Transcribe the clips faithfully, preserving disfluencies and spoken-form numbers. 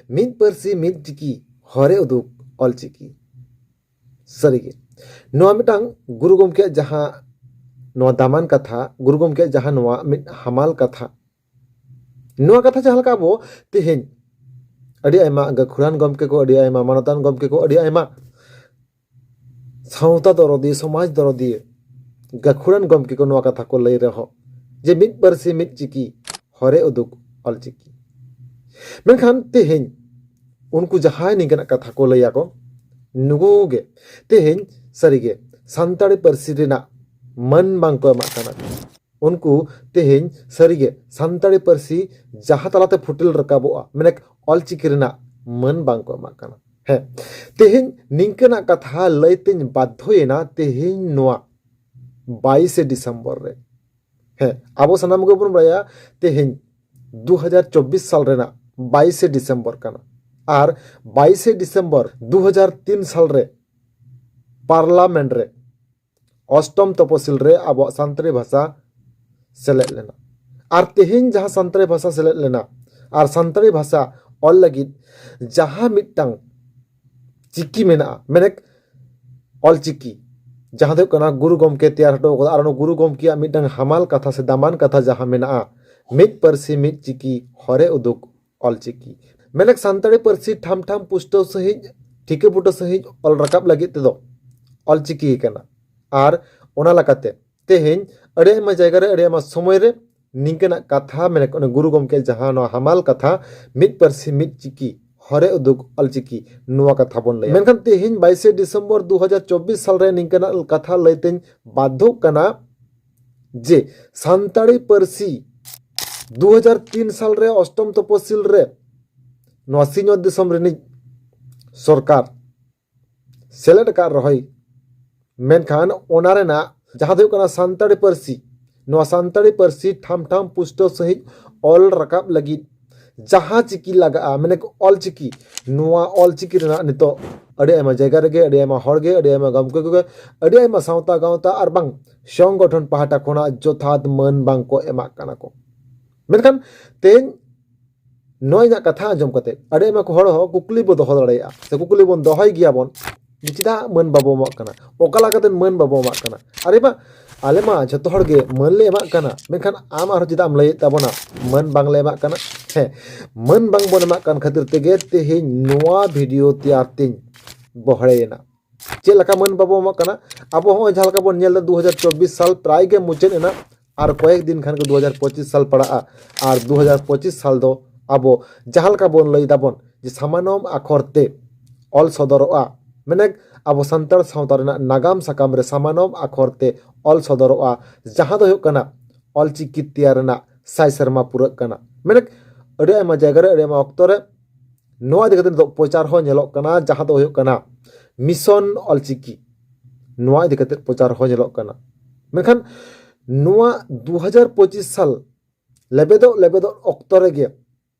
ᱢᱤᱫ ᱯᱟᱹᱨᱥᱤ ᱢᱤᱫ ᱪᱤᱠᱤ ᱦᱚᱨᱮ ᱩᱫᱩᱜ ᱚᱞᱪᱤᱠᱤ᱾ ᱥᱟᱹᱨᱤᱜᱮ ᱱᱚᱣᱟ ᱢᱤᱫᱴᱟᱝ ᱜᱩᱨᱩ ᱜᱚᱢᱠᱮᱭᱟᱜ ᱡᱟᱦᱟᱸ ᱱᱚᱣᱟ ᱫᱟᱢᱟᱱ ᱠᱟᱛᱷᱟ, ᱜᱩᱨᱩ ᱜᱚᱢᱠᱮᱭᱟᱜ ᱡᱟᱦᱟᱸ ᱱᱚᱣᱟ ᱢᱤᱫ ᱦᱟᱢᱟᱞ ᱠᱟᱛᱷᱟ, ᱱᱚᱣᱟ ᱠᱟᱛᱷᱟ ᱡᱟᱦᱟᱸ ᱞᱮᱠᱟ ᱟᱵᱚ ᱛᱮᱦᱮᱧ ᱟᱹᱰᱤ ᱟᱭᱢᱟ ᱜᱟᱹᱠᱷᱩᱲᱟᱱ ᱜᱚᱢᱠᱮ ᱠᱚ, ᱟᱹᱰᱤ ᱟᱭᱢᱟ ᱢᱟᱱᱚᱛᱟᱱ ᱜᱚᱢᱠᱮ ᱠᱚ, ᱟᱹᱰᱤ ᱟᱭᱢᱟ ᱥᱟᱶᱛᱟ ᱫᱚᱨᱚᱫᱤᱭᱟᱹ, ᱥᱚᱢᱟᱡᱽ ᱫᱚᱨᱚᱫᱤᱭᱟᱹ, ᱜᱟᱹᱠᱷᱩᱲᱟᱱ ᱜᱚᱢᱠᱮ ᱠᱚ ᱱᱚᱣᱟ ᱠᱟᱛᱷᱟ ᱠᱚ ᱞᱟᱹᱭ ᱨᱮᱦᱚᱸ ᱡᱮ ᱢᱤᱫ ᱯᱟᱹᱨᱥᱤ ᱢᱤᱫ ᱪᱤᱠᱤ ᱦᱚᱨᱮ ᱩᱫᱩᱜ ᱚᱞᱪᱤᱠᱤ᱾ ᱢᱮᱱᱠᱷᱟᱱ ᱛᱮᱦᱮᱧ ᱩᱱᱠᱩ ᱡᱟᱦᱟᱸᱭ ᱱᱤᱝᱠᱟᱹᱱᱟᱜ ᱠᱟᱛᱷᱟ ᱠᱚ ᱞᱟᱹᱭᱟᱠᱚ, ᱱᱩᱠᱩ ᱜᱮ ᱛᱮᱦᱮᱧ ᱥᱟᱹᱨᱤᱜᱮ ᱥᱟᱱᱛᱟᱲᱤ ᱯᱟᱹᱨᱥᱤ ᱨᱮᱱᱟᱜ ᱢᱟᱹᱱ ᱵᱟᱝᱠᱚ ᱮᱢᱟᱜ ᱠᱟᱱᱟ᱾ ᱩᱱᱠᱩ ᱛᱮᱦᱮᱧ ᱥᱟᱹᱨᱤᱜᱮ ᱥᱟᱱᱛᱟᱲᱤ ᱯᱟᱹᱨᱥᱤ ᱡᱟᱦᱟᱸ ᱛᱟᱞᱟᱛᱮ ᱯᱷᱩᱴᱮᱞ ᱨᱟᱠᱟᱵᱚᱜᱼᱟ, ᱢᱮᱱᱮᱠ ᱚᱞᱪᱤᱠᱤ ᱨᱮᱱᱟᱜ ᱢᱟᱹᱱ ᱵᱟᱝᱠᱚ ᱮᱢᱟᱜ ᱠᱟᱱᱟ᱾ ᱦᱮᱸ, ᱛᱮᱦᱮᱧ ᱱᱤᱝᱠᱟᱹᱱᱟᱜ ᱠᱟᱛᱷᱟ ᱞᱟᱹᱭᱛᱮᱧ ᱵᱟᱫᱽᱫᱷᱚᱭᱮᱱᱟ ᱛᱮᱦᱮᱧ ᱱᱚᱣᱟ ᱵᱟᱭᱤᱥᱮ ᱰᱤᱥᱮᱢᱵᱚᱨ ᱨᱮ᱾ ᱦᱮᱸ, ᱟᱵᱚ ᱥᱟᱱᱟᱢ ᱜᱮᱵᱚᱱ ᱵᱟᱲᱟᱭᱟ ᱛᱮᱦᱮᱧ ᱫᱩ ᱦᱟᱡᱟᱨ ᱪᱚᱵᱵᱤᱥ ᱥᱟᱞ ᱨᱮᱱᱟᱜ ᱵᱟᱭᱤᱥᱮ ᱰᱤᱥᱮᱢᱵᱚᱨ ᱠᱟᱱᱟ᱾ ᱟᱨ ᱵᱟᱭᱤᱥᱮ ᱰᱤᱥᱮᱢᱵᱚᱨ ᱫᱩ ᱦᱟᱡᱟᱨ ᱛᱤᱱ ᱥᱟᱞ ᱨᱮ ᱯᱟᱨᱞᱟᱢᱮᱱᱴ ᱨᱮ ᱚᱥᱴᱚᱢ ᱛᱚᱯᱚᱥᱤᱞ ᱨᱮ ᱟᱵᱚᱣᱟᱜ ᱥᱟᱱᱛᱟᱲᱤ ᱵᱷᱟᱥᱟ ᱥᱮᱞᱮᱫ ᱞᱮᱱᱟ᱾ ᱟᱨ ᱛᱮᱦᱮᱧ ᱡᱟᱦᱟᱸ ᱥᱟᱱᱛᱟᱲᱤ ᱵᱷᱟᱥᱟ ᱥᱮᱞᱮᱫ ᱞᱮᱱᱟ ᱟᱨ ᱥᱟᱱᱛᱟᱲᱤ ᱵᱷᱟᱥᱟ ᱚᱞ ᱞᱟᱹᱜᱤᱫ ᱡᱟᱦᱟᱸ ᱢᱤᱫᱴᱟᱝ ᱪᱤᱠᱤ ᱢᱮᱱᱟᱜᱼᱟ, ᱢᱮᱱᱮᱠ ᱚᱞᱪᱤᱠᱤ, ᱡᱟᱦᱟᱸ ᱫᱚ ᱦᱩᱭᱩᱜ ᱠᱟᱱᱟ ᱜᱩᱨᱩ ᱜᱚᱢᱠᱮ ᱛᱮᱭᱟᱨ ᱦᱚᱴᱚ ᱠᱟᱫᱟ᱾ ᱟᱨ ᱚᱱᱟ ᱜᱩᱨᱩ ᱜᱚᱢᱠᱮᱭᱟᱜ ᱢᱤᱫᱴᱟᱝ ᱦᱟᱢᱟᱞ ᱠᱟᱛᱷᱟ ᱥᱮ ᱫᱟᱢᱟᱱ ᱠᱟᱛᱷᱟ ᱡᱟᱦᱟᱸ ᱢᱮᱱᱟᱜᱼᱟ, ᱢᱤᱫ ᱯᱟᱹᱨᱥᱤ ᱢᱤᱫ ᱪᱤᱠᱤ ᱦᱚᱨᱮ ᱩᱫᱩᱜ ᱚᱞᱪᱤᱠᱤ᱾ ᱢᱮᱱᱮᱠ ᱥᱟᱱᱛᱟᱲᱤ ᱯᱟᱹᱨᱥᱤ ᱴᱷᱟᱢ ᱴᱷᱟᱢ ᱯᱩᱥᱴᱟᱹᱣ ᱥᱟᱺᱦᱤᱡ, ᱴᱷᱤᱠᱟᱹ ᱵᱩᱴᱟᱹ ᱥᱟᱺᱦᱤᱡ ᱚᱞ ᱨᱟᱠᱟᱵ ᱞᱟᱹᱜᱤᱫ ᱛᱮᱫᱚ ᱚᱞᱪᱤᱠᱤ ᱠᱟᱱᱟ᱾ ᱟᱨ ᱚᱱᱟ ᱞᱮᱠᱟᱛᱮ ᱛᱮᱦᱮᱧ ᱟᱹᱰᱤ ᱟᱭᱢᱟ ᱡᱟᱭᱜᱟ ᱨᱮ, ᱟᱹᱰᱤ ᱟᱭᱢᱟ ᱥᱚᱢᱚᱭ ᱨᱮ ᱱᱤᱝᱠᱟᱹᱱᱟᱜ ᱠᱟᱛᱷᱟ, ᱢᱮᱱᱮᱠ ᱚᱱᱮ ᱜᱩᱨᱩ ᱜᱚᱢᱠᱮ ᱡᱟᱦᱟᱸ ᱱᱚᱣᱟ ᱦᱟᱢᱟᱞ ᱠᱟᱛᱷᱟ, ᱢᱤᱫ ᱯᱟᱹᱨᱥᱤ ᱢᱤᱫ ᱪᱤᱠᱤ ᱦᱚᱨᱮ ᱩᱫᱩᱜ ᱚᱞᱪᱤᱠᱤ, ᱱᱚᱣᱟ ᱠᱟᱛᱷᱟ ᱵᱚᱱ ᱞᱟᱹᱭᱟ᱾ ᱢᱮᱱᱠᱷᱟᱱ ᱛᱮᱦᱮᱧ ᱵᱟᱭᱤᱥᱮ ᱰᱤᱥᱮᱢᱵᱚᱨ ᱫᱩ ᱦᱟᱡᱟᱨ ᱪᱚᱵᱵᱤᱥ ᱥᱟᱞ ᱨᱮ ᱱᱤᱝᱠᱟᱹᱱᱟᱜ ᱠᱟᱛᱷᱟ ᱞᱟᱹᱭᱛᱮᱧ ᱵᱟᱫᱽᱫᱷᱚᱜ ᱠᱟᱱᱟ ᱡᱮ ᱥᱟᱱᱛᱟᱲᱤ ᱯᱟᱹᱨᱥᱤ ᱫᱩ ᱦᱟᱡᱟᱨ ᱛᱤᱱ ᱥᱟᱞ ᱨᱮ ᱚᱥᱴᱚᱢ ᱛᱚᱯᱚᱥᱤᱞ ᱨᱮ ᱱᱚᱣᱟ ᱥᱤᱧᱚᱛ ᱫᱤᱥᱚᱢ ᱨᱤᱱᱤᱡ ᱥᱚᱨᱠᱟᱨ ᱥᱮᱞᱮᱫ ᱟᱠᱟᱫ ᱨᱮᱦᱚᱸᱭ, ᱢᱮᱱᱠᱷᱟᱱ ᱚᱱᱟ ᱨᱮᱱᱟᱜ ᱡᱟᱦᱟᱸ ᱫᱚ ᱦᱩᱭᱩᱜ ᱠᱟᱱᱟ ᱥᱟᱱᱛᱟᱲᱤ ᱯᱟᱹᱨᱥᱤ, ᱱᱚᱣᱟ ᱥᱟᱱᱛᱟᱲᱤ ᱯᱟᱹᱨᱥᱤ ᱴᱷᱟᱢ ᱴᱷᱟᱢ ᱯᱩᱥᱴᱟᱹᱣ ᱥᱟᱺᱦᱤᱡ ᱚᱞ ᱨᱟᱠᱟᱵ ᱞᱟᱹᱜᱤᱫ ᱡᱟᱦᱟᱸ ᱪᱤᱠᱤ ᱞᱟᱜᱟᱜᱼᱟ, ᱢᱮᱱᱮᱠ ᱚᱞ ᱪᱤᱠᱤ, ᱱᱚᱣᱟ ᱚᱞ ᱪᱤᱠᱤ ᱨᱮᱱᱟᱜ ᱱᱤᱛᱚᱜ ᱟᱹᱰᱤ ᱟᱭᱢᱟ ᱡᱟᱭᱜᱟ ᱨᱮᱜᱮ, ᱟᱹᱰᱤ ᱟᱭᱢᱟ ᱦᱚᱲ ᱜᱮ, ᱟᱹᱰᱤ ᱟᱭᱢᱟ ᱜᱚᱢᱠᱮ ᱠᱚᱜᱮ, ᱟᱹᱰᱤ ᱟᱭᱢᱟ ᱥᱟᱶᱛᱟ ᱜᱟᱶᱛᱟ ᱟᱨ ᱵᱟᱝ ᱥᱚᱝᱜᱚᱴᱷᱚᱱ ᱯᱟᱦᱴᱟ ᱠᱷᱚᱱᱟᱜ ᱡᱚᱛᱷᱟᱛ ᱢᱟᱹᱱ ᱵᱟᱝ ᱠᱚ ᱮᱢᱟᱜ ᱠᱟᱱᱟ ᱠᱚ᱾ ᱢᱮᱱᱠᱷᱟᱱ ᱛᱮᱦᱮᱧ ᱱᱚᱣᱟ ᱤᱧᱟᱹᱜ ᱠᱟᱛᱷᱟ ᱟᱸᱡᱚᱢ ᱠᱟᱛᱮ ᱟᱹᱰᱤ ᱟᱭᱢᱟ ᱠᱚ ᱦᱚᱲ ᱦᱚᱸ ᱠᱩᱠᱞᱤ ᱵᱚ ᱫᱚᱦᱚ ᱫᱟᱲᱮᱭᱟᱜᱼᱟ, ᱥᱮ ᱠᱩᱠᱞᱤ ᱵᱚᱱ ᱫᱚᱦᱚᱭ ᱜᱮᱭᱟᱵᱚᱱ, ᱡᱮ ᱪᱮᱫᱟᱜ ᱢᱟᱹᱱ ᱵᱟᱵᱚ ᱮᱢᱟᱜ ᱠᱟᱱᱟ, ᱚᱠᱟ ᱞᱮᱠᱟᱛᱮ ᱢᱟᱹᱱ ᱵᱟᱵᱚ ᱮᱢᱟᱜ ᱠᱟᱱᱟ? ᱟᱨᱮ ᱵᱟ, ᱟᱞᱮ ᱢᱟ ᱡᱷᱚᱛᱚ ᱦᱚᱲ ᱜᱮ ᱢᱟᱹᱱ ᱞᱮ ᱮᱢᱟᱜ ᱠᱟᱱᱟ, ᱢᱮᱱᱠᱷᱟᱱ ᱟᱢ ᱟᱨᱦᱚᱸ ᱪᱮᱫᱟᱜ ᱮᱢ ᱞᱟᱹᱭᱮᱫ ᱛᱟᱵᱚᱱᱟ ᱢᱟᱹᱱ ᱵᱟᱝᱞᱮ ᱮᱢᱟᱜ ᱠᱟᱱᱟ? ᱦᱮᱸ, ᱢᱟᱹᱱ ᱵᱟᱝ ᱵᱚᱱ ᱮᱢᱟᱜ ᱠᱟᱱ ᱠᱷᱟᱹᱛᱤᱨ ᱛᱮᱜᱮ ᱛᱮᱦᱮᱧ ᱱᱚᱣᱟ ᱵᱷᱤᱰᱤᱭᱳ ᱛᱮᱭᱟᱨ ᱛᱤᱧ ᱵᱚᱦᱲᱮᱭᱮᱱᱟ᱾ ᱪᱮᱫ ᱞᱮᱠᱟ ᱢᱟᱹᱱ ᱵᱟᱵᱚ ᱮᱢᱟᱜ ᱠᱟᱱᱟ? ᱟᱵᱚ ᱦᱚᱸᱜᱼᱚᱭ ᱡᱟᱦᱟᱸ ᱞᱮᱠᱟ ᱵᱚᱱ ᱧᱮᱞ ᱮᱫᱟ, ᱫᱩ ᱦᱟᱡᱟᱨ ᱪᱚᱵᱵᱤᱥ ᱥᱟᱞ ᱯᱨᱟᱭ ᱜᱮ ᱢᱩᱪᱟᱹᱫ ᱮᱱᱟ, ᱟᱨ ᱠᱚᱭᱮᱠ ᱫᱤᱱ ᱠᱷᱟᱱ ᱜᱮ ᱫᱩ ᱦᱟᱡᱟᱨ ᱯᱚᱸᱪᱤᱥ ᱥᱟᱞ ᱯᱟᱲᱟᱜᱼᱟ᱾ ᱟᱨ ᱫᱩ ᱦᱟᱡᱟᱨ ᱯᱚᱸᱪᱤᱥ ᱥᱟᱞ ᱫᱚ ᱟᱵᱚ ᱡᱟᱦᱟᱸ ᱞᱮᱠᱟ ᱵᱚᱱ ᱞᱟᱹᱭ ᱫᱟᱵᱚᱱ ᱡᱮ ᱥᱟᱢᱟᱱᱚᱢ ᱟᱠᱷᱚᱨ ᱛᱮ ᱚᱞ ᱥᱚᱫᱚᱨᱚᱜᱼᱟ, ᱢᱮᱱᱮᱠ ᱟᱵᱚ ᱥᱟᱱᱛᱟᱲ ᱥᱟᱶᱛᱟ ᱨᱮᱱᱟᱜ ᱱᱟᱜᱟᱢ ᱥᱟᱠᱟᱢ ᱨᱮ ᱥᱟᱢᱟᱱᱚᱢ ᱟᱠᱷᱚᱨ ᱛᱮ ᱚᱞ ᱥᱚᱫᱚᱨᱚᱜᱼᱟ, ᱡᱟᱦᱟᱸ ᱫᱚ ᱦᱩᱭᱩᱜ ᱠᱟᱱᱟ ᱚᱞᱪᱤᱠᱤ ᱛᱮᱭᱟᱨ ᱨᱮᱱᱟᱜ ᱥᱟᱭ ᱥᱮᱨᱢᱟ ᱯᱩᱨᱟᱹᱜ ᱠᱟᱱᱟ᱾ ᱢᱮᱱᱮᱠ ᱟᱹᱰᱤ ᱟᱭᱢᱟ ᱡᱟᱭᱜᱟ ᱨᱮ, ᱟᱹᱰᱤ ᱟᱭᱢᱟ ᱚᱠᱛᱚ ᱨᱮ ᱱᱚᱣᱟ ᱤᱫᱤ ᱠᱟᱛᱮ ᱱᱤᱛᱚᱜ ᱯᱨᱚᱪᱟᱨ ᱦᱚᱸ ᱧᱮᱞᱚᱜ ᱠᱟᱱᱟ, ᱡᱟᱦᱟᱸ ᱫᱚ ᱦᱩᱭᱩᱜ ᱠᱟᱱᱟ ᱢᱤᱥᱚᱱ ᱚᱞᱪᱤᱠᱤ᱾ ᱱᱚᱣᱟ ᱤᱫᱤ ᱠᱟᱛᱮ ᱯᱨᱚᱪᱟᱨ ᱦᱚᱸ ᱧᱮᱞᱚᱜ ᱠᱟᱱᱟ᱾ ᱢᱮᱱᱠᱷᱟᱱ ᱱᱚᱣᱟ ᱫᱩ ᱦᱟᱡᱟᱨ ᱯᱚᱸᱪᱤᱥ ᱥᱟᱞ ᱞᱮᱵᱮᱫᱚᱜ ᱞᱮᱵᱮᱫᱚᱜ ᱚᱠᱛᱚ ᱨᱮᱜᱮ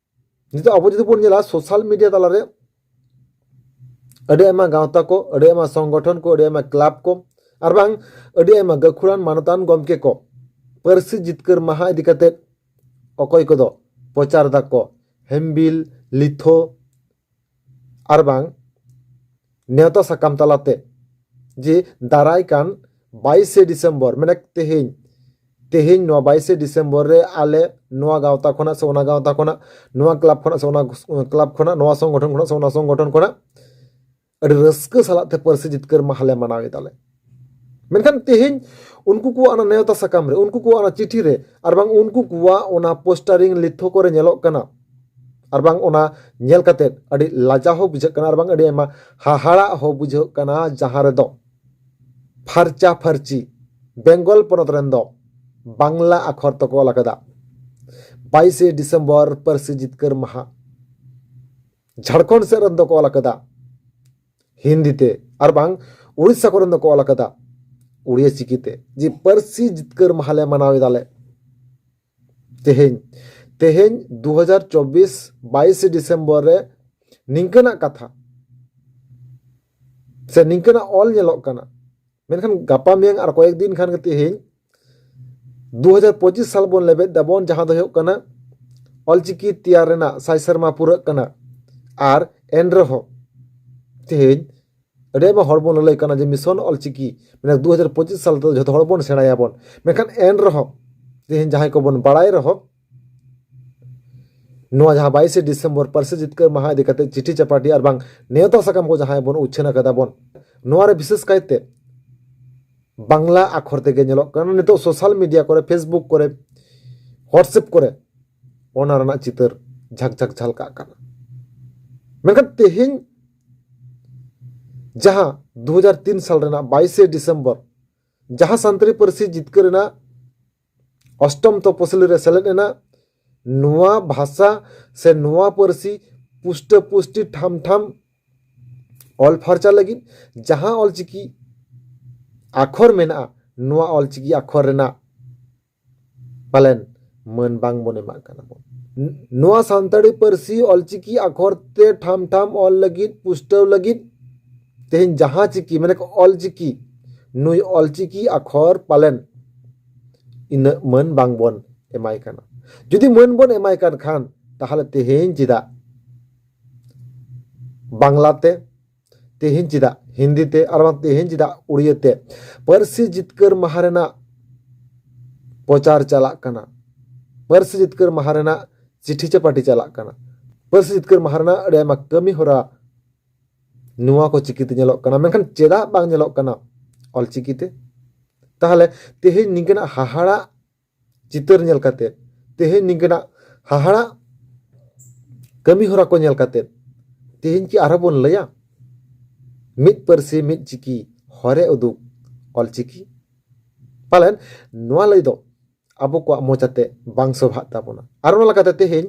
ᱱᱤᱛᱚᱜ ᱟᱵᱚ ᱡᱩᱫᱤ ᱵᱚᱱ ᱧᱮᱞᱟ, ᱥᱳᱥᱟᱞ ᱢᱤᱰᱤᱭᱟ ᱛᱟᱞᱟᱨᱮ ᱟᱹᱰᱤ ᱟᱭᱢᱟ ᱜᱟᱶᱛᱟ ᱠᱚ, ᱟᱹᱰᱤ ᱟᱭᱢᱟ ᱥᱚᱝᱜᱚᱴᱷᱚᱱ ᱠᱚ, ᱟᱹᱰᱤ ᱟᱭᱢᱟ ᱠᱞᱟᱵᱽ ᱠᱚ, ᱟᱨ ᱵᱟᱝ ᱟᱹᱰᱤ ᱟᱭᱢᱟ ᱜᱟᱹᱠᱷᱩᱲᱟᱱ ᱢᱟᱱᱚᱛᱟᱱ ᱜᱚᱢᱠᱮ ᱠᱚ ᱯᱟᱹᱨᱥᱤ ᱡᱤᱛᱠᱟᱹᱨ ᱢᱟᱦᱟ ᱤᱫᱤ ᱠᱟᱛᱮ ᱚᱠᱚᱭ ᱠᱚᱫᱚ ᱯᱨᱚᱪᱟᱨ ᱫᱟᱠᱚ ᱦᱮᱢᱵᱤᱞ, ᱞᱤᱛᱷᱳ, ᱟᱨ ᱵᱟᱝ ᱱᱮᱣᱛᱟ ᱥᱟᱠᱟᱢ ᱛᱟᱞᱟᱛᱮ ᱡᱮ ᱫᱟᱨᱟᱭ ᱠᱟᱱ ᱵᱟᱭᱤᱥᱮ ᱰᱤᱥᱮᱢᱵᱚᱨ, ᱢᱟᱱᱮ ᱛᱮᱦᱮᱧ, ᱛᱮᱦᱮᱧ ᱱᱚᱣᱟ ᱵᱟᱭᱤᱥᱮ ᱰᱤᱥᱮᱢᱵᱚᱨ ᱨᱮ ᱟᱞᱮ ᱱᱚᱣᱟ ᱜᱟᱶᱛᱟ ᱠᱷᱚᱱᱟᱜ ᱥᱮ ᱚᱱᱟ ᱜᱟᱶᱛᱟ ᱠᱷᱚᱱᱟᱜ, ᱱᱚᱣᱟ ᱠᱞᱟᱵᱽ ᱠᱷᱚᱱᱟᱜ ᱥᱮ ᱚᱱᱟ ᱠᱞᱟᱵᱽ ᱠᱷᱚᱱᱟᱜ, ᱱᱚᱣᱟ ᱥᱚᱝᱜᱚᱴᱷᱚᱱ ᱠᱷᱚᱱᱟᱜ ᱥᱮ ᱚᱱᱟ ᱥᱚᱝᱜᱚᱴᱷᱚᱱ ᱠᱷᱚᱱᱟᱜ ᱟᱹᱰᱤ ᱨᱟᱹᱥᱠᱟᱹ ᱥᱟᱞᱟᱜ ᱛᱮ ᱯᱟᱹᱨᱥᱤ ᱡᱤᱛᱠᱟᱹᱨ ᱢᱟᱦᱟ ᱞᱮ ᱢᱟᱱᱟᱣ ᱮᱫᱟᱞᱮ᱾ ᱢᱮᱱᱠᱷᱟᱱ ᱛᱮᱦᱮᱧ ᱩᱱᱠᱩ ᱠᱚᱣᱟᱜ ᱚᱱᱟ ᱱᱮᱣᱛᱟ ᱥᱟᱠᱟᱢ ᱨᱮ, ᱩᱱᱠᱩ ᱠᱚᱣᱟᱜ ᱚᱱᱟ ᱪᱤᱴᱷᱤ ᱨᱮ, ᱟᱨ ᱵᱟᱝ ᱩᱱᱠᱩ ᱠᱚᱣᱟᱜ ᱚᱱᱟ ᱯᱳᱥᱴᱟᱨᱤᱝ ᱞᱤᱛᱷᱳ ᱠᱚᱨᱮ ᱧᱮᱞᱚᱜ ᱠᱟᱱᱟ, ᱟᱨ ᱵᱟᱝ ᱚᱱᱟ ᱧᱮᱞ ᱠᱟᱛᱮ ᱟᱹᱰᱤ ᱞᱟᱡᱟᱣ ᱦᱚᱸ ᱵᱩᱡᱷᱟᱹᱜ ᱠᱟᱱᱟ, ᱟᱨ ᱵᱟᱝ ᱟᱹᱰᱤ ᱟᱭᱢᱟ ᱦᱟᱦᱟᱲᱟᱜ ᱦᱚᱸ ᱵᱩᱡᱷᱟᱹᱜ ᱠᱟᱱᱟ, ᱡᱟᱦᱟᱸ ᱨᱮᱫᱚ ᱯᱷᱟᱨᱪᱟ ᱯᱷᱟᱹᱨᱪᱤ ᱵᱮᱝᱜᱚᱞ ᱯᱚᱱᱚᱛ ᱨᱮᱱ ᱫᱚ ᱵᱟᱝᱞᱟ ᱟᱠᱷᱚᱨ ᱛᱮᱠᱚ ᱚᱞ ᱟᱠᱟᱫᱟ, ᱵᱟᱭᱤᱥᱮ ᱰᱤᱥᱮᱢᱵᱚᱨ ᱯᱟᱹᱨᱥᱤ ᱡᱤᱛᱠᱟᱹᱨ ᱢᱟᱦᱟ᱾ ᱡᱷᱟᱲᱠᱷᱚᱸᱰ ᱥᱮᱫ ᱨᱮᱱ ᱫᱚᱠᱚ ᱚᱞ ᱟᱠᱟᱫᱟ ᱦᱤᱱᱫᱤ ᱛᱮ, ᱟᱨ ᱵᱟᱝ ᱩᱲᱤᱥᱥᱟ ᱠᱚᱨᱮᱱ ᱫᱚᱠᱚ ᱚᱞ ᱟᱠᱟᱫᱟ ᱩᱲᱤᱭᱟ ᱪᱤᱠᱤ ᱛᱮ, ᱡᱮ ᱯᱟᱹᱨᱥᱤ ᱡᱤᱛᱠᱟᱹᱨ ᱢᱟᱦᱟ ᱞᱮ ᱢᱟᱱᱟᱣ ᱮᱫᱟᱞᱮ᱾ ᱛᱮᱦᱮᱧ, ᱛᱮᱦᱮᱧ ᱫᱩ ᱦᱟᱡᱟᱨ ᱪᱚᱵᱵᱤᱥ ᱵᱟᱭᱤᱥᱮ ᱰᱤᱥᱮᱢᱵᱚᱨ ᱨᱮ ᱱᱤᱝᱠᱟᱹᱱᱟᱜ ᱠᱟᱛᱷᱟ ᱥᱮ ᱱᱤᱝᱠᱟᱹᱱᱟᱜ ᱚᱞ ᱧᱮᱞᱚᱜ ᱠᱟᱱᱟ᱾ ᱢᱮᱱᱠᱷᱟᱱ ᱜᱟᱯᱟ ᱢᱮᱭᱟᱝ ᱟᱨ ᱠᱚᱭᱮᱠ ᱫᱤᱱ ᱠᱷᱟᱱ ᱜᱮ ᱛᱮᱦᱮᱧ ᱫᱩ ᱦᱟᱡᱟᱨ ᱯᱚᱸᱪᱤᱥ ᱥᱟᱞ ᱵᱚᱱ ᱞᱮᱵᱮᱫ ᱫᱟᱵᱚᱱ, ᱡᱟᱦᱟᱸ ᱫᱚ ᱦᱩᱭᱩᱜ ᱠᱟᱱᱟ ᱚᱞᱪᱤᱠᱤ ᱛᱮᱭᱟᱨ ᱨᱮᱱᱟᱜ ᱥᱟᱭ ᱥᱮᱨᱢᱟ ᱯᱩᱨᱟᱹᱜ ᱠᱟᱱᱟ᱾ ᱟᱨ ᱮᱱ ᱨᱮᱦᱚᱸ ᱛᱮᱦᱮᱧ ᱟᱹᱰᱤ ᱟᱭᱢᱟ ᱦᱚᱲ ᱵᱚᱱ ᱞᱟᱹᱞᱟᱹᱭ ᱠᱟᱱᱟ ᱡᱮ ᱢᱤᱥᱚᱱ ᱚᱞᱪᱤᱠᱤ, ᱢᱟᱱᱮ ᱫᱩ ᱦᱟᱡᱟᱨ ᱯᱚᱸᱪᱤᱥ ᱥᱟᱞ ᱛᱮᱫᱚ ᱡᱷᱚᱛᱚ ᱦᱚᱲ ᱵᱚᱱ ᱥᱮᱬᱟᱭᱟᱵᱚᱱ᱾ ᱢᱮᱱᱠᱷᱟᱱ ᱮᱱ ᱨᱮᱦᱚᱸ ᱛᱮᱦᱮᱧ ᱡᱟᱦᱟᱸᱭ ᱠᱚᱵᱚᱱ ᱵᱟᱲᱟᱭ ᱨᱮᱦᱚᱸ, ᱱᱚᱣᱟ ᱡᱟᱦᱟᱸ ᱵᱟᱭᱤᱥᱮ ᱰᱤᱥᱮᱢᱵᱚᱨ ᱯᱟᱹᱨᱥᱤ ᱡᱤᱛᱠᱟᱹᱨ ᱢᱟᱦᱟ ᱤᱫᱤ ᱠᱟᱛᱮ ᱪᱤᱴᱷᱤ ᱪᱟᱯᱟᱴᱤ ᱟᱨ ᱵᱟᱝ ᱱᱮᱣᱛᱟ ᱥᱟᱠᱟᱢ ᱠᱚ ᱡᱟᱦᱟᱸᱭ ᱵᱚᱱ ᱩᱪᱷᱟᱹᱱ ᱟᱠᱟᱫᱟ ᱵᱚᱱ, ᱱᱚᱣᱟ ᱨᱮ ᱵᱤᱥᱮᱥ ᱠᱟᱭᱛᱮ ᱵᱟᱝᱞᱟ ᱟᱠᱷᱚᱨ ᱛᱮᱜᱮ ᱧᱮᱞᱚᱜ ᱠᱟᱱᱟ᱾ ᱱᱤᱛᱚᱜ ᱥᱳᱥᱟᱞ ᱢᱤᱰᱤᱭᱟ ᱠᱚᱨᱮ, ᱯᱷᱮᱥᱵᱩᱠ ᱠᱚᱨᱮ, ᱦᱳᱣᱟᱴᱥᱮᱯ ᱠᱚᱨᱮ ᱚᱱᱟ ᱨᱮᱱᱟᱜ ᱪᱤᱛᱟᱹᱨ ᱡᱷᱟᱠ ᱡᱷᱟᱠ ᱡᱷᱟᱞᱠᱟᱜ ᱠᱟᱱᱟ᱾ ᱢᱮᱱᱠᱷᱟᱱ ᱛᱮᱦᱮᱧ ᱡᱟᱦᱟᱸ ᱫᱩ ᱦᱟᱡᱟᱨ ᱛᱤᱱ ᱥᱟᱞ ᱨᱮᱱᱟᱜ ᱵᱟᱭᱤᱥᱮ ᱰᱤᱥᱮᱢᱵᱚᱨ ᱡᱟᱦᱟᱸ ᱥᱟᱱᱛᱟᱲᱤ ᱯᱟᱹᱨᱥᱤ ᱡᱤᱛᱠᱟᱹᱨ ᱨᱮᱱᱟᱜ ᱚᱥᱴᱚᱢ ᱛᱚᱯᱚᱥᱤᱞᱤ ᱨᱮ ᱥᱮᱞᱮᱫ ᱮᱱᱟ, ᱱᱚᱣᱟ ᱵᱷᱟᱥᱟ ᱥᱮ ᱱᱚᱣᱟ ᱯᱟᱹᱨᱥᱤ ᱯᱩᱥᱴᱟᱹ ᱯᱩᱥᱴᱤ ᱴᱷᱟᱢ ᱴᱷᱟᱢ ᱚᱞ ᱯᱷᱟᱨᱪᱟ ᱞᱟᱹᱜᱤᱫ ᱡᱟᱦᱟᱸ ᱚᱞᱪᱤᱠᱤ ᱟᱠᱷᱚᱨ ᱢᱮᱱᱟᱜᱼᱟ, ᱱᱚᱣᱟ ᱚᱞᱪᱤᱠᱤ ᱟᱠᱷᱚᱨ ᱨᱮᱱᱟᱜ ᱯᱟᱞᱮᱱ ᱢᱟᱹᱱ ᱵᱟᱝ ᱵᱚᱱ ᱮᱢᱟᱜ ᱠᱟᱱᱟ ᱵᱚᱱ᱾ ᱱᱚᱣᱟ ᱥᱟᱱᱛᱟᱲᱤ ᱯᱟᱹᱨᱥᱤ ᱚᱞᱪᱤᱠᱤ ᱟᱠᱷᱚᱨ ᱛᱮ ᱴᱷᱟᱢ ᱴᱷᱟᱢ ᱚᱞ ᱞᱟᱹᱜᱤᱫ, ᱯᱩᱥᱴᱟᱹᱣ ᱞᱟᱹᱜᱤᱫ ᱛᱮᱦᱮᱧ ᱡᱟᱦᱟᱸ ᱪᱤᱠᱤ, ᱢᱟᱱᱮ ᱚᱞᱪᱤᱠᱤ, ᱱᱩᱭ ᱚᱞᱪᱤᱠᱤ ᱟᱠᱷᱚᱨ ᱯᱟᱞᱮᱱ ᱤᱱᱟᱹᱜ ᱢᱟᱹᱱ ᱵᱟᱝ ᱵᱚᱱ ᱮᱢᱟᱭ ᱠᱟᱱᱟ᱾ ᱡᱩᱫᱤ ᱢᱟᱹᱱ ᱵᱚᱱ ᱮᱢᱟᱭ ᱠᱟᱱ ᱠᱷᱟᱱ, ᱛᱟᱦᱚᱞᱮ ᱛᱮᱦᱮᱧ ᱪᱮᱫᱟᱜ ᱵᱟᱝᱞᱟ ᱛᱮ, ᱛᱮᱦᱮᱧ ᱪᱮᱫᱟᱜ ᱦᱤᱱᱫᱤ ᱛᱮ, ᱟᱨ ᱵᱟᱝ ᱛᱮᱦᱮᱧ ᱪᱮᱫᱟᱜ ᱩᱲᱤᱭᱟᱹ ᱛᱮ ᱯᱟᱹᱨᱥᱤ ᱡᱤᱛᱠᱟᱹᱨ ᱢᱟᱦᱟ ᱨᱮᱱᱟᱜ ᱯᱨᱚᱪᱟᱨ ᱪᱟᱞᱟᱜ ᱠᱟᱱᱟ? ᱯᱟᱹᱨᱥᱤ ᱡᱤᱛᱠᱟᱹᱨ ᱢᱟᱦᱟ ᱨᱮᱱᱟᱜ ᱪᱤᱴᱷᱤ ᱪᱟᱯᱟᱴᱤ ᱪᱟᱞᱟᱜ ᱠᱟᱱᱟ᱾ ᱯᱟᱹᱨᱥᱤ ᱡᱤᱛᱠᱟᱹᱨ ᱢᱟᱦᱟ ᱨᱮᱱᱟᱜ ᱟᱹᱰᱤ ᱟᱭᱢᱟ ᱠᱟᱹᱢᱤ ᱦᱚᱨᱟ ᱱᱚᱣᱟ ᱠᱚ ᱪᱤᱠᱤᱛᱮ ᱧᱮᱞᱚᱜ ᱠᱟᱱᱟ, ᱢᱮᱱᱠᱷᱟᱱ ᱪᱮᱫᱟᱜ ᱵᱟᱝ ᱧᱮᱞᱚᱜ ᱠᱟᱱᱟ ᱚᱞᱪᱤᱠᱤ ᱛᱮ? ᱛᱟᱦᱚᱞᱮ ᱛᱮᱦᱮᱧ ᱱᱤᱝᱠᱟᱹᱱᱟᱜ ᱦᱟᱦᱟᱲᱟᱜ ᱪᱤᱛᱟᱹᱨ ᱧᱮᱞ ᱠᱟᱛᱮ, ᱛᱮᱦᱮᱧ ᱱᱤᱝᱠᱟᱹᱱᱟᱜ ᱦᱟᱦᱟᱲᱟᱜ ᱠᱟᱹᱢᱤ ᱦᱚᱨᱟ ᱠᱚ ᱧᱮᱞ ᱠᱟᱛᱮ, ᱛᱮᱦᱮᱧ ᱠᱤ ᱟᱨᱦᱚᱸ ᱵᱚᱱ ᱞᱟᱹᱭᱟ ᱢᱤᱫ ᱯᱟᱹᱨᱥᱤ ᱢᱤᱫ ᱪᱤᱠᱤ ᱦᱚᱨᱮ ᱩᱫᱩᱜ ᱚᱞᱪᱤᱠᱤ? ᱯᱟᱞᱮᱱ ᱱᱚᱣᱟ ᱞᱟᱹᱭ ᱫᱚ ᱟᱵᱚ ᱠᱚᱣᱟᱜ ᱢᱚᱪᱟᱛᱮ ᱵᱟᱝ ᱥᱚᱵᱷᱟᱜ ᱛᱟᱵᱚᱱᱟ᱾ ᱟᱨ ᱚᱱᱟ ᱞᱮᱠᱟᱛᱮ ᱛᱮᱦᱮᱧ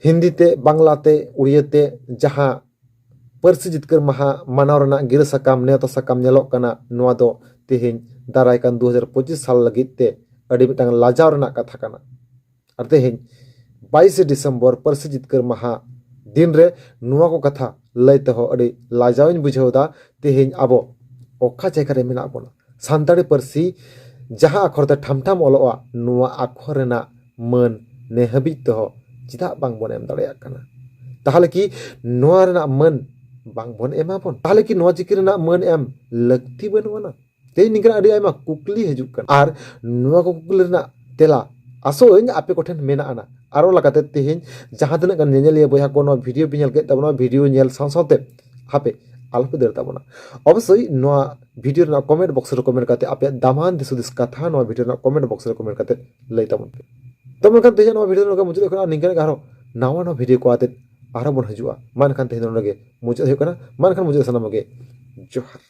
ᱦᱤᱱᱫᱤ ᱛᱮ, ᱵᱟᱝᱞᱟ ᱛᱮ, ᱩᱲᱤᱭᱟᱹ ᱛᱮ ᱡᱟᱦᱟᱸ ᱯᱟᱹᱨᱥᱤ ᱡᱤᱛᱠᱟᱹᱨ ᱢᱟᱦᱟ ᱢᱟᱱᱟᱣ ᱨᱮᱱᱟᱜ ᱜᱤᱨᱟᱹ ᱥᱟᱠᱟᱢ, ᱱᱮᱣᱛᱟ ᱥᱟᱠᱟᱢ ᱧᱮᱞᱚᱜ ᱠᱟᱱᱟ, ᱱᱚᱣᱟ ᱫᱚ ᱛᱮᱦᱮᱧ ᱫᱟᱨᱟᱭ ᱠᱟᱱ ᱫᱩ ᱦᱟᱡᱟᱨ ᱯᱚᱸᱪᱤᱥ ᱥᱟᱞ ᱞᱟᱹᱜᱤᱫ ᱛᱮ ᱟᱹᱰᱤ ᱢᱤᱫᱴᱟᱝ ᱞᱟᱡᱟᱣ ᱨᱮᱱᱟᱜ ᱠᱟᱛᱷᱟ ᱠᱟᱱᱟ᱾ ᱟᱨ ᱛᱮᱦᱮᱧ ᱵᱟᱭᱤᱥᱮ ᱰᱤᱥᱮᱢᱵᱚᱨ ᱯᱟᱹᱨᱥᱤ ᱡᱤᱛᱠᱟᱹᱨ ᱢᱟᱦᱟ ᱫᱤᱱ ᱨᱮ ᱱᱚᱣᱟ ᱠᱚ ᱠᱟᱛᱷᱟ ᱞᱟᱹᱭ ᱛᱮᱦᱚᱸ ᱟᱹᱰᱤ ᱞᱟᱡᱟᱣ ᱤᱧ ᱵᱩᱡᱷᱟᱹᱣ ᱮᱫᱟ᱾ ᱛᱮᱦᱮᱧ ᱟᱵᱚ ᱚᱠᱟ ᱡᱟᱭᱜᱟ ᱨᱮ ᱢᱮᱱᱟᱜ ᱵᱚᱱᱟ? ᱥᱟᱱᱛᱟᱲᱤ ᱯᱟᱹᱨᱥᱤ ᱡᱟᱦᱟᱸ ᱟᱠᱷᱚᱨ ᱛᱮ ᱴᱷᱟᱢ ᱴᱷᱟᱢ ᱚᱞᱚᱜᱼᱟ, ᱱᱚᱣᱟ ᱟᱠᱷᱚᱨ ᱨᱮᱱᱟᱜ ᱢᱟᱹᱱ ᱱᱮ ᱦᱟᱹᱵᱤᱡ ᱛᱮᱦᱚᱸ ᱪᱮᱫᱟᱜ ᱵᱟᱝᱵᱚᱱ ᱮᱢ ᱫᱟᱲᱮᱭᱟᱜ ᱠᱟᱱᱟ? ᱛᱟᱦᱚᱞᱮ ᱠᱤ ᱱᱚᱣᱟ ᱨᱮᱱᱟᱜ ᱢᱟᱹᱱ ᱵᱟᱝᱵᱚᱱ ᱮᱢᱟᱵᱚᱱ? ᱛᱟᱦᱚᱞᱮ ᱠᱤ ᱱᱚᱣᱟ ᱪᱤᱠᱤ ᱨᱮᱱᱟᱜ ᱢᱟᱹᱱ ᱮᱢ ᱞᱟᱹᱠᱛᱤ ᱵᱟᱹᱱᱩᱜ ᱟᱱᱟ? ᱛᱮᱦᱮᱧ ᱱᱤᱝᱠᱟᱹᱱᱟᱜ ᱟᱹᱰᱤ ᱟᱭᱢᱟ ᱠᱩᱠᱞᱤ ᱦᱤᱡᱩᱜ ᱠᱟᱱᱟ, ᱟᱨ ᱱᱚᱣᱟ ᱠᱚ ᱠᱩᱠᱞᱤ ᱨᱮᱱᱟᱜ ᱛᱮᱞᱟ ᱟᱥᱚᱜ ᱟᱹᱧ ᱟᱯᱮ ᱠᱚᱴᱷᱮᱱ ᱢᱮᱱᱟᱜ ᱟᱱᱟ᱾ ᱟᱨᱚ ᱞᱮᱠᱟᱛᱮ ᱛᱮᱦᱮᱧ ᱡᱟᱦᱟᱸ ᱛᱤᱱᱟᱹᱜ ᱜᱟᱱ ᱧᱮᱧᱮᱞᱤᱭᱟᱹ ᱵᱚᱭᱦᱟ ᱠᱚ ᱱᱚᱣᱟ ᱵᱷᱤᱰᱤᱭᱳ ᱯᱮ ᱧᱮᱞ ᱠᱮᱫ ᱛᱟᱵᱚᱱᱟ, ᱵᱷᱤᱰᱤᱭᱳ ᱧᱮᱞ ᱥᱟᱶ ᱥᱟᱶᱛᱮ ᱦᱟᱯᱮ ᱟᱞᱚᱯᱮ ᱫᱟᱹᱲ ᱛᱟᱵᱚᱱᱟ᱾ ᱚᱵᱚᱥᱥᱳᱭ ᱱᱚᱣᱟ ᱵᱷᱤᱰᱤᱭᱳ ᱨᱮᱱᱟᱜ ᱠᱚᱢᱮᱱᱴ ᱵᱚᱠᱥ ᱨᱮ ᱠᱚᱢᱮᱱᱴ ᱠᱟᱛᱮ ᱟᱯᱮᱭᱟᱜ ᱫᱟᱢᱟᱱ ᱫᱤᱥ ᱦᱩᱫᱤᱥ ᱠᱟᱛᱷᱟ ᱱᱚᱣᱟ ᱵᱷᱤᱰᱤᱭᱳ ᱨᱮᱱᱟᱜ ᱠᱚᱢᱮᱱᱴ ᱵᱚᱠᱥ ᱨᱮ ᱠᱚᱢᱮᱱᱴ ᱠᱟᱛᱮ ᱞᱟᱹᱭ ᱛᱟᱵᱚᱱ ᱯᱮ᱾ ᱛᱚ ᱢᱮᱱᱠᱷᱟᱱ ᱛᱮᱦᱮᱧ ᱱᱚᱣᱟ ᱵᱷᱤᱰᱤᱭᱳ ᱱᱚᱰᱮ ᱢᱩᱪᱟᱹᱫ ᱦᱩᱭᱩᱜ ᱠᱟᱱᱟ᱾ ᱱᱤᱝᱠᱟᱹ ᱜᱮ ᱟᱨᱦᱚᱸ ᱱᱟᱣᱟ ᱱᱟᱣᱟ ᱵᱷᱤᱰᱤᱭᱳ ᱠᱚ ᱟᱛᱮ ᱟᱨᱦᱚᱸ ᱵᱚᱱ ᱦᱤᱡᱩᱜᱼᱟ᱾ ᱢᱟ ᱮᱱᱠᱷᱟᱱ ᱛᱮᱦᱮᱧ ᱫᱚ ᱱᱚᱰᱮ ᱜᱮ ᱢᱩᱪᱟᱹᱫ ᱦᱩᱭᱩᱜ ᱠᱟᱱᱟ᱾ ᱢᱟ ᱮᱱᱠᱷᱟᱱ ᱢᱩᱪᱟᱹᱫ ᱥᱟᱱᱟᱢ ᱠᱚᱜᱮ ᱡᱚᱦᱟᱨ᱾